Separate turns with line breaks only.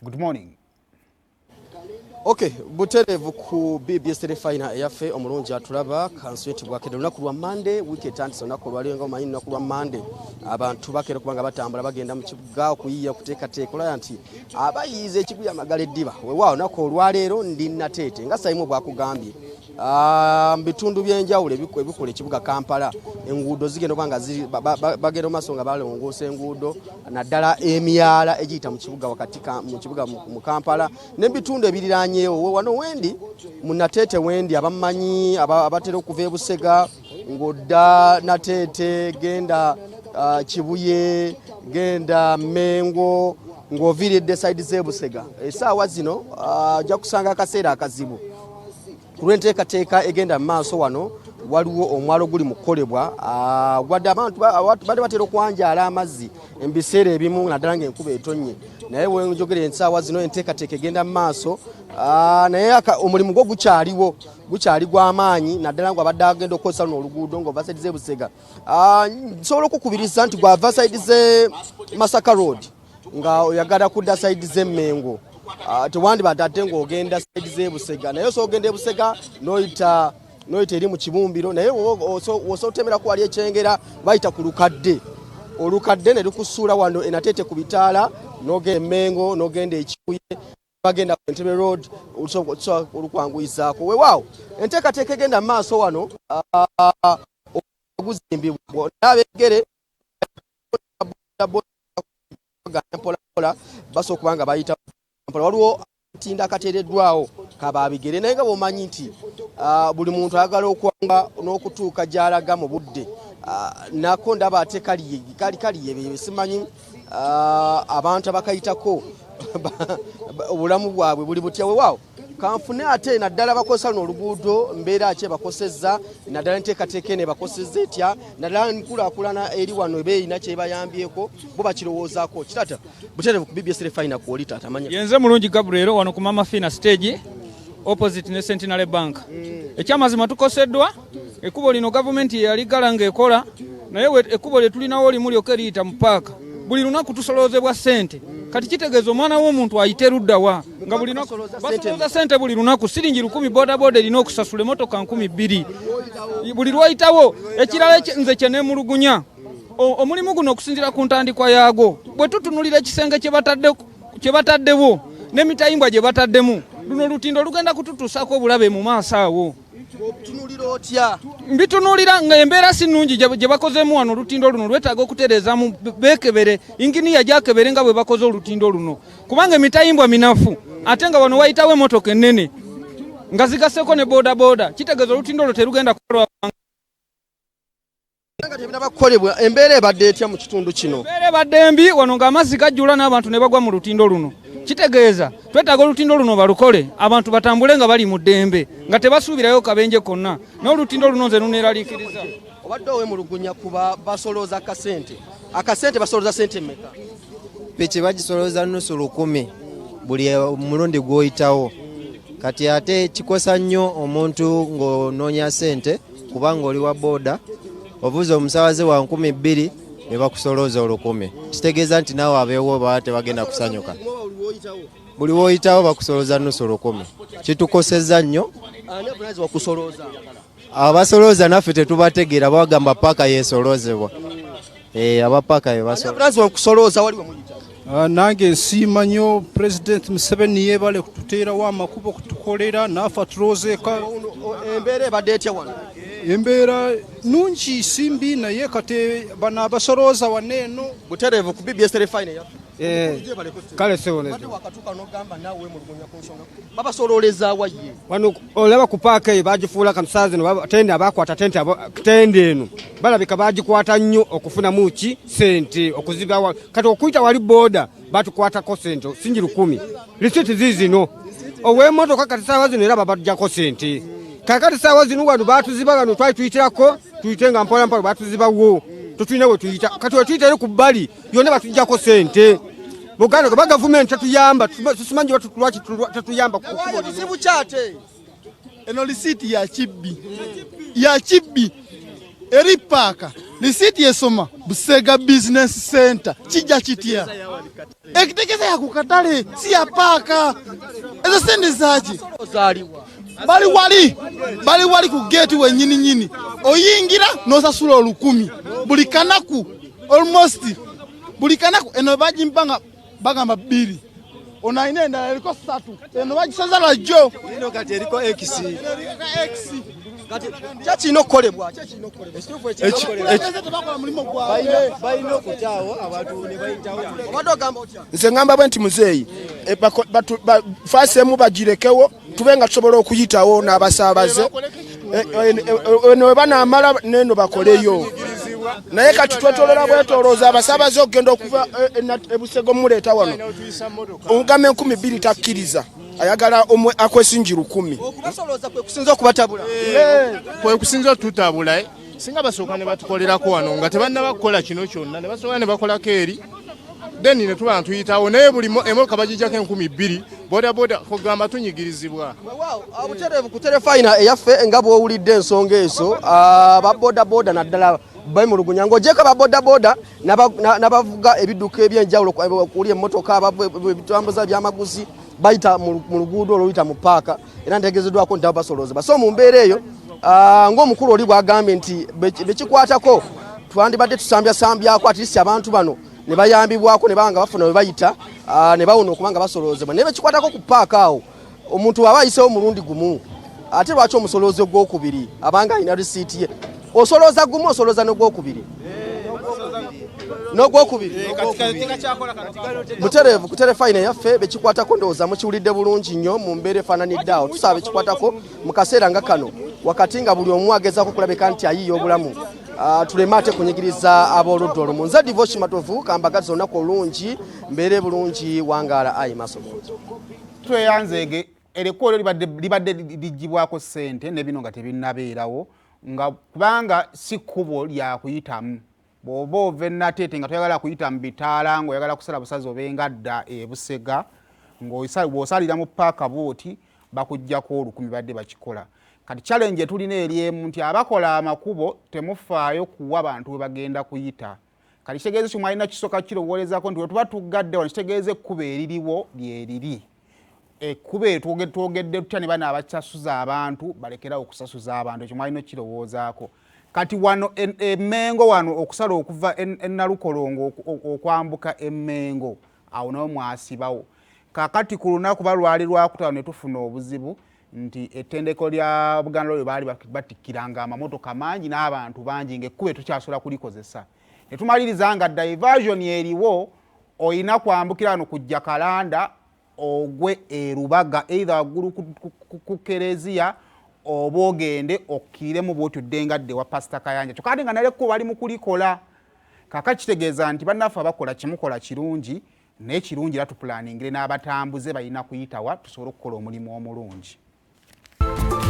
Good morning.
Okay, butereevu ku BBS Terefayina eyaffe omulungi atulaba kansweti bwakedde olunaku lwa Monday, wiiki etandise olunaku olwaleero. Nga omanyi, olunaku lwa Monday abantu bakeera okuba nga batambula bagenda mu kibuga okuyiiya, okuteekateeka, olaba nti abayiiza ekiguya amagala eddiba. Weewaawo, olunaku olwaleero ndi Nateete nga Sayimu bwakugambye. Mu bitundu by'enjawulo ebikola ekibuga Kampala, enguudo zigenda okuba nga bagenda mu maaso nga balongoosa enguudo, naddala emyala egiyita mu kibuga wakati mu kibuga mu Kampala n'ebitundu ebiriranyeewo. Wano wendi mu Nateete, wendi abamanyi abatera okuva e Busega ng'odda Nateete, genda Kibuye, genda Mengo, ng'oviiridde side z'e Busega. Essaawa zino ojja kusanga akaseera akazibu ku lw'enteekateeka egenda mu maaso wano. Waliwo omwalo guli mu kukolebwa, wadde abantu badde batera okwanjaala amazzi mu biseera ebimu, naddala ng'enkuba etonnye, naye wenjogera ensaawa zino enteekateeka egenda mu maaso, naye omulimu gwo gukyaliwo, gukyali gw'amaanyi, naddala ng'abadde agenda okukozesa luno oluguudo ng'ova side z'e Busega. Nsobola okukubiriza nti gwava side z'e Masaka Road nga oyagala kudda side z'Emmengo, tewandibadde ate ng'ogenda side z'e Busega, naye osobola ogenda e Busega n'oyita eri mu Kibumbiro, naye wosobola otemerako wali ekyengera, bayita ku lukadde, olukadde ne lukusuula wano enateete ku bitaala, n'ogenda Emmengo, n'ogenda Ekibuye, bagenda ku Entebbe Road, osobola olukwanguyizaako. Weewaawo, enteekateeka egenda mu maaso wano guzimbibwa n'abegere mpolampola, basobola okuba nga bayita mpola. Waliwo akatinda akateereddwawo kababigere, naye nga bwomanyi nti buli muntu ayagala okwanga n'okutuuka gy'alaga mu budde. Nako ndaba ate kali simanyi abantu abakayitako obulamu bwabwe buli butya. Wewaawo, kanfune ate naddala bakozesa luno oluguudo, mbeera ki ebakosezza, naddala enteekateeka eno ebakosezza etya, naddala nkulaakulana eri wano eba erina kyebayambyeko, bo bakirowoozaako. Kitata, butereevu ku BBS Refina kwoli taata manya.
Yenze Mulungi Gabriel, wano ku Mama Fina stage, opposite ne Centenary Bank. Ekyamazima tukoseddwa ekkubo lino. Gavumenti yeyaligala ng'ekola, naye ekkubo lye tulinawo limu lyokka eriyita mu paaka. Buli lunaku tusoloozebwa ssente. Kati kitegeeza omwana w'omuntu ayite luddawa nga buli lunaku basolooza ssente? Buli lunaku siringi 1000 bodaboda erina okusasula, emotoka 2000 buli lwoyitawo. Ekirala nze kyeneemulugunya, omulimu guno okusinziira ku ntandikwa yaagwo, bwe tutunulira ekisenge kye bataddewo n'emitayimbwa gye bataddemu, luno olutindo lugenda kututuusaako obulabe mu maaso awo.
Otunuulira otya?
Mbitunuulira nga embeera si nnungi gye bakozeemu wano. Olutindo luno lwetaaga okutereezaamu, beekebere, inginiya gyakebere nga bwe bakoze olutindo luno, kubanga emitayimbwa minafu, ate nga wano wayitawo emotoka ennene nga zigasseko ne boodabooda. Kitegeeza olutindo olwo terugenda kukolwa.
Nga tebinaba kukolebwa, embeera ebadde etya mu kitundu kino?
Embeera ebadde mbi wano, ng'amazzi gajjula n'abantu ne bagwa mu lutindo luno. Kitegeeza twetaaga olutindo luno balukole, abantu batambule nga bali mu ddembe, nga tebasuubirayo kabenje konna. Naye olutindo luno nze luneeraliikiriza.
Obadde owemulugunya kuba basolooza akasente. Akasente basolooza sente mmeka?
Piki bagisolooza nusu lukumi buli mulundi gw'oyitawo. Kati ate kikosa nnyo omuntu ng'onoonya sente, kubanga oli wa booda, ovuze omusabaze wa 2000 ne bakusolooza 1000. Kitegeeza nti naawe abeewo baba tebagenda kusanyuka. Buli woyitawo bakusolooza nusu lukumi. Kitukosezza nnyo.
Ani avunanyizibwa kusolooza?
Abasolooza naffe tetubategeera, bagamba paaka yesolozebwa. Abapaaka be basolooza.
Avunanyizibwa kusolooza wali wemuyita?
Nange nsiima nnyo President Museveni, yeebale kututeerawo amakubo, kutukolera naafe atuloozeeka.
Embeera ebadde etya wano?
Embeera nungi, si mbi, naye kati bano abasolooza wano eno.
Butereevu ku BBS Terefayina eyaffe.
Kale sebo.
Obadde wakatuuka n'ogamba naawe wemulugunya ku nsonga babasoloolezaawa ye.
Wano olaba ku paaka eyo bagifuula kamusaa zino tende, abakwata tente tende eno balabika bagikwata nnyo okufunamu ki sente okuzibawa. Kati okuyita wali booda batukwatako sente singi 1000, risiiti ziizino. Ow'emotoka kati saawa zino era babajjako sente. Kakati saawa zino wano batuziba, wano twali tuyitirako, tuyite nga mpola mpola, batuzibawo, tetulina we tuyita. Kati wetuyita eri ku bbali yonna batujjako sente. Buganda kuba gavumenti tetuyamba, tusimanyi lwaki tetuyamba ku kkubo lino.
Kizibu kyate.
Eno lisiiti ya kibbi, ya kibbi.
Eri paaka lisiiti esoma Busega Business Center. Kijja kitya? Ekitegeza ya ku katale, si ya paaka. Ezo sente zaki? Bali wali, bali wali ku gate wenyini nyini. Oyingira n'osasula 1000 buli kanaku, almost buli kanaku. Eno bagimpanga bagamba 2, ono alina endala eriko 3, eno bagisaza lwajjo.
Eno kati eriko X. Kati kyakirina okukolebwa? Balina okutaawo abantu ne bayitawo. Obadde ogamba otya?
Nze ngamba bwe nti muzeeyi, faasi emu bagirekewo tube nga tusobola okuyitawo n'abasaabaze. Eno we banaamala n'eno bakoleyo, naye kati twetolera bwetolooza abasaabaze okugenda okuva e Busega omuleeta wano omugamba 2000 takkiriza, ayagala akwesingi 1000.
Okubasolooza kwe kusinza okubatabula.
Kwe kusinza otutabula. Singa basooka ne batukolerako wano nga tebannaba kukola kino kyonna, ne basooka ne bakolako eri, then ne tuba tuyitawo. Naye buli emotoka bagijjako 2000, bodaboda kugamba tunyigirizibwa.
Obutereevu ku terefayina eyaffe, nga bw'owulidde ensonga ezo, ababodaboda naddala bemulugunya, ng'ogyeko ababodaboda n'abavuga ebidduka ebyenjawulo kuli emmotoka, ebitambuza byamaguzi bayita mu luguudo olwo luyita mu paaka, era ntegezeddwako nti abo basoloozebwa. So mu mbeera eyo, ng'omukulu oli bw'agambye nti bekikwatako twandibadde tusambyasambyako at least abantu bano ne bayambibwako ne baba nga bafuna we bayita, ne bawona okuba nga basoloozebwa. Naye bekikwatako ku paaka awo, omuntu aba ayisewo omulundi gumu, ate lwaki omusoloozi ogwokubiri abanga alina risiiti ye? Osolooza gumu, osolooza n'ogwokubiri, n'ogwokubiri butereevu ku terefayina yaffe. Bekikwatako ndowooza mukiwulidde bulungi nnyo mu mbeera efaananidde awo. Tusaba bekikwatako mu kaseera nga kano, wakati nga buli omu agezaako okulabika nti ayiiya obulamu, tuleme ate kunyigiriza ab'oludda olumu. Nze Divoshi Matovu, kambagazi olunaku olungi, mbeere bulungi, wangaala ayi maaso bulungi.
Tweyanzeege erekubo eryo libadde ligibwako ssente ne bino nga tebinnabeerawo, nga kubanga si kkubo lyakuyitamu. Bw'oba ova enateete nga toyagala kuyita mu bitaala, ng'oyagala kusala busazi obenga dda ebusega, bw'osalira mu paaka bwoti bakuggyako 1000. Badde bakikola. Kati challenge etulina eri emu nti abakola amakubo temufaayo kuwa bantu we bagenda kuyita. Kati kitegeeza kimwe, alina kisooka kirowoolezako nti wetuba tuggadde wano, kitegeeza ekkubo eririwo lyeriri ekkubo eryo. Twogedde tutya ne bano abasasuza abantu balekerawo okusasuza abantu? Ekyo mwalina okukirowoozaako. Kati wano emmengo wano okusala okuva enalukolongo okwambuka emmengo, awo nawo mwasibawo. Kakati ku lunaku balwali lwakutaano ne tufuna obuzibu nti ettendeko lya Buganda lyo baali batikkiranga amamotoka mangi n'abantu bangi, ng'ekkubo etukyasobola kulikozesa. Ne tumaliriza nga diversion eriwo, oyina kwambukira wano kujja Kalanda ogwe erubaga, either waggulu ku kereziya oba ogende okkiiremu bwoti odde nga dde wa Pasita Kayanja. Kyokka ate nga nalyo ekkubo bali mu kulikola. Kaka kitegeeza nti bannaffe abakola kimukola kirungi, naye kirungi era tupulaningire n'abatambuze balina kuyitawa tusobole okukola omulimu omulungi.